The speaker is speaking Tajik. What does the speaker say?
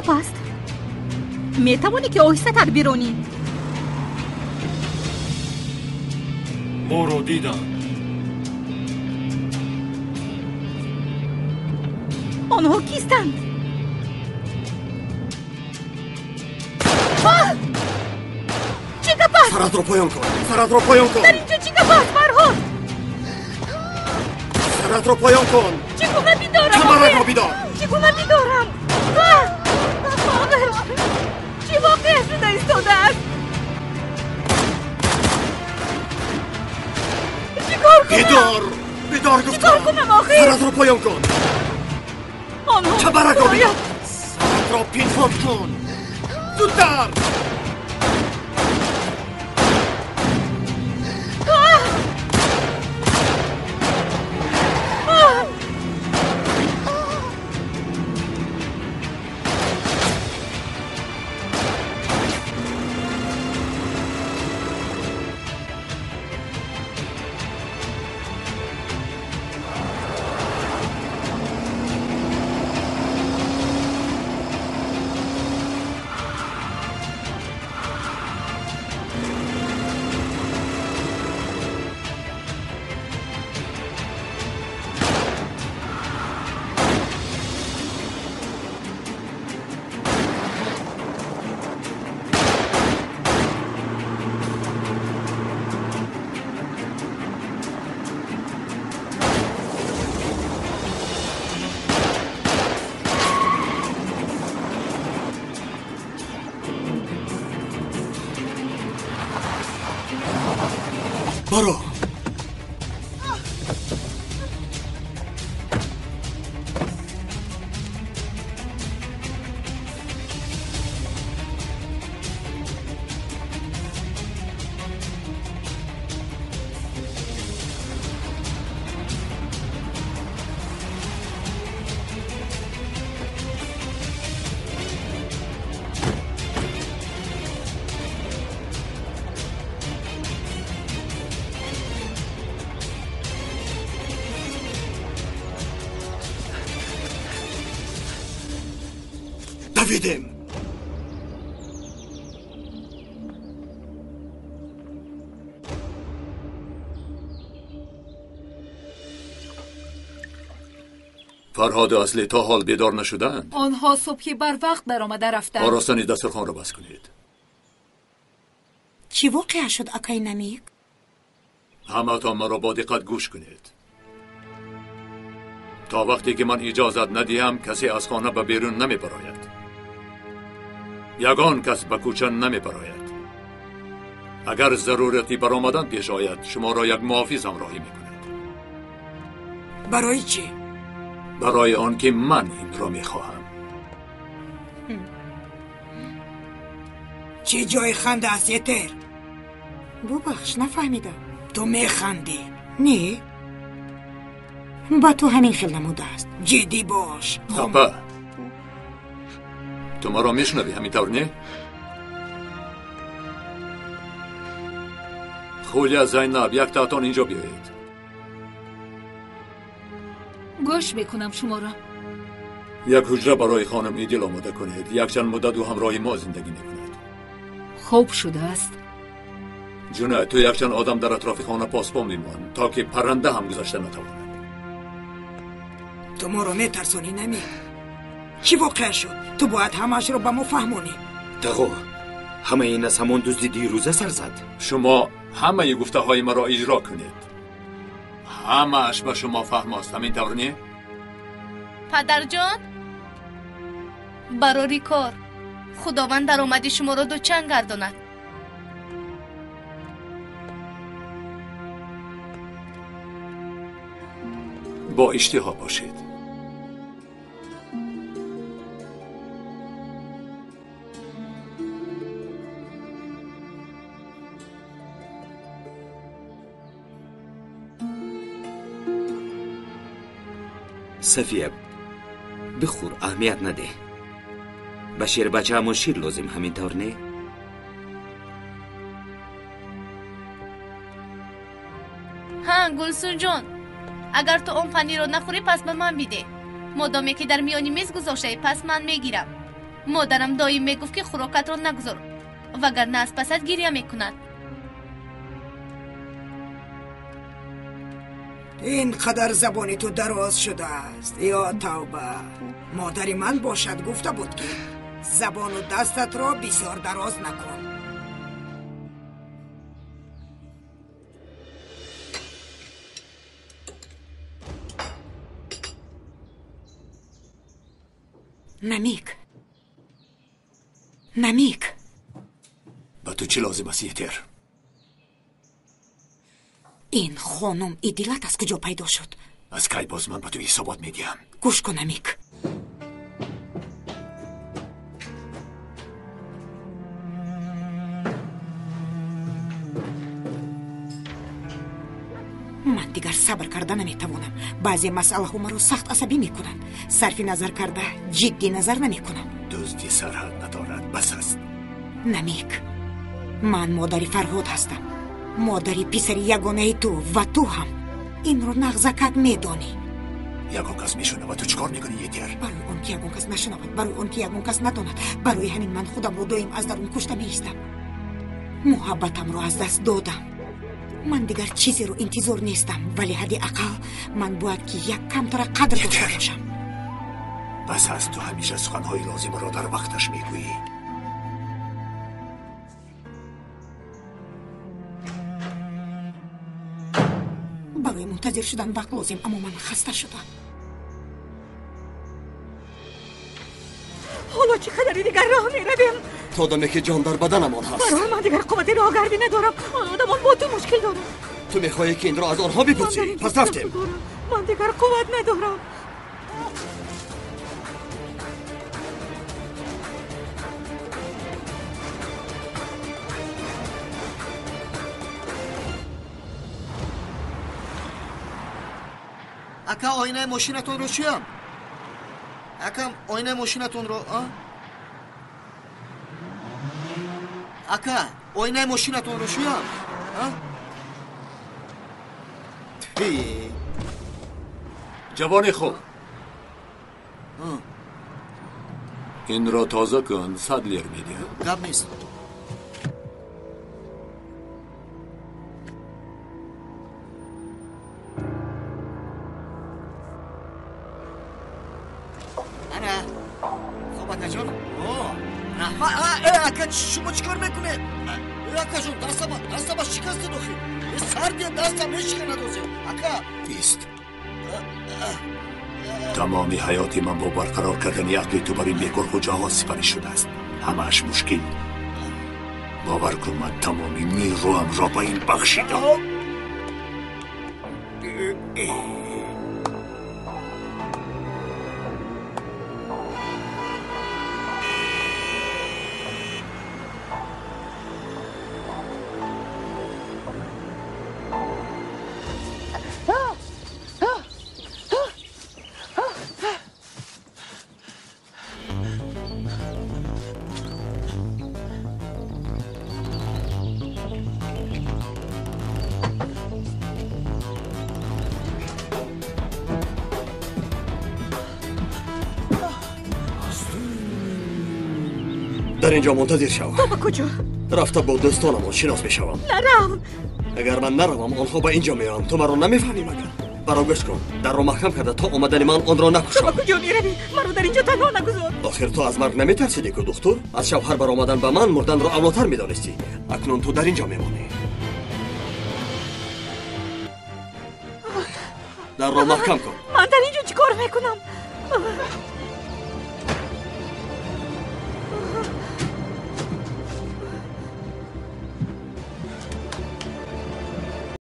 Гап аст? Метавонӣ ки оҳистатар биронӣ? Моро диданд. Онҳо кистанд? Чӣ гап аст? Саратро поён кун! Саратро поён кун! Дар инҷо чӣ гап аст, Фарҳод? Саратро поён кун! Чӣ гуна бидорам? Камаракро бидор! Чӣ гуна бидорам? Чӣ воқеа шуда истодааст? Чӣ кор кунам? Бидор! Бидор гуфтам! Чӣ кор кунам охир? Саратро поён кун! Онҳо Камаракро бидор! Саратро пинҳон кун! Зудтар! Баро! Давидем! Фарҳоду Аслӣ то ҳол бедор нашудаанд? Онҳо субҳи барвақт баромада рафтанд. Оростани дастурхонро бас кунед. Чӣ воқеа шуд, акай Намик? Ҳамаатон маро бо диққат гӯш кунед. То вақте ки ман иҷозат надиҳам, касе аз хона ба берун намебарояд. Ягон кас ба кӯча намебарояд. Агар зарурати баромадан пеш ояд, шуморо як муҳофиз ҳамроҳӣ мекунад. Барои чӣ? Барои он ки ман инро мехоҳам. Чӣ ҷои ханда аст, Етер? Бубахш, нафаҳмидам. Ту механдӣ. Не, ба ту ҳамин хел намудааст. Ҷиддӣ бош. Апа, ту маро мешунавӣ, ҳамин тавр не? Хулия, Зайнаб, яктаатон инҷо биёед. Гӯш мекунам шуморо. Як ҳуҷра барои хонум Идил омода кунед. Якчанд муддат ӯ ҳамроҳи мо зиндагӣ мекунад. Хуб шудааст. Ҷуна, ту якчанд одам дар атрофи хона посбон бимон, то ки парранда ҳам гузашта натавонад. Ту моро метарсонӣ, Намик. Чӣ воқеа шуд? Ту бояд ҳамаашро ба мо фаҳмонӣ. Тағо, ҳамаи ин аз ҳамон дузди дирӯза сар зад. Шумо ҳамаи гуфтаҳои маро иҷро кунед. Ҳамааш ба шумо фаҳмост, ҳамин тавр не? Падарҷон, барори кор, Худованд даромади шуморо дучанд гардонад. Бо иштиҳо бошед. Сафия, бихӯр, аҳамият надеҳ. Ба шербачаамон шир лозим, ҳамин тавр не? Ҳа, Гулсунҷон, агар ту он панирро нахӯрӣ, пас ба ман бидеҳ. Модоме ки дар миёни миз гузоштаӣ, пас ман мегирам. Модарам доим мегуфт, ки хӯрокатро нагузор, вагарна аз пасат гиря мекунад. Ин қадар забони ту дароз шудааст. Ё тавба, модари ман бошад гуфта буд, ки забону дастатро бисёр дароз накун. Намик, Намик, ба ту чӣ лозим аст, Етер? Ин хонум Идилат аз куҷо пайдо шуд? Аз кай боз ман ба ту ҳисобот медиҳам? Гӯш кун, Намик. Ман дигар сабр карда наметавонам. Баъзе масъалаҳо маро сахт асабӣ мекунанд. Сарфи назар карда ҷиддӣ назар намекунам. Дузди сарҳад надорад, бас аст. Намик, ман модари Фарҳод ҳастам, модари писари ягонаи ту, ва ту ҳам инро нағзакак медонӣ. Ягон кас мешунавад, ту чӣ кор мекунӣ, Етер? Барои он ки ягон кас нашунавад, барои он ки ягон кас надонад, барои ҳамин ман худамро доим аз дарун кушта меистам. Муҳаббатамро аз даст додам. Ман дигар чизеро интизор нестам, вале ҳадди ақал ман бояд ки як камтара қадр дошта бошам. Бас аст, ту ҳамеша суханҳои лозимаро дар вақташ мегӯӣ. Барои мунтазир шудан вақт лозим, аммо ман хаста шудам. Ҳоло чӣ қадари дигар роҳ меравем? То даме ки ҷон дар баданамон ҳаст. Барои ман дигар қуввати роҳгардӣ надорам. Он одамон бо ту мушкил доранд. Ту мехоҳӣ ки инро аз онҳо бипурсӣ? Пас рафтем. Ман дигар қувват надорам. Ака, оинаи мошинатонро чиям? Акам, оинаи мошинатонро, а? Ака, оинаи мошинатонро шӯям? А? Ҷавони хуб, инро тоза кун, 100 лир медиҳам. Гап нест. Ана, хоб, акаҷон. Ака, шумо чӣ кор мекунед? Акаҷон, дастама шикастед охир. Сардия дастам мешиканад озир. Ака. Ист. Тамоми ҳаёти ман бо барқарор кардани ақли ту бар ин бекорхӯҷаҳо сипарӣ шудааст. Ҳамааш мушкил. Бовар кун, ман тамоми нерӯамро ба ин бахшидам. Дар инҷо мунтазир шав. То ба куҷо? Рафта бо дӯстонамон шинос мешавам. Нарав. Агар ман наравам, онҳо ба инҷо меоянд. Ту маро намефаҳмӣ магар? Баро гӯш кун, дарро маҳкам карда то омадани ман онро накушо. Ту ба куҷо меравӣ? Маро дар инҷо танҳо нагузор. Охир ту аз марг наметарсидӣ ку, духтур? Аз шавҳар баромадан ба ман мурданро авлотар медонистӣ. Акнун ту дар инҷо мемонӣ. Дарро маҳкам кун. Ман дар инҷо чӣ кор мекунам?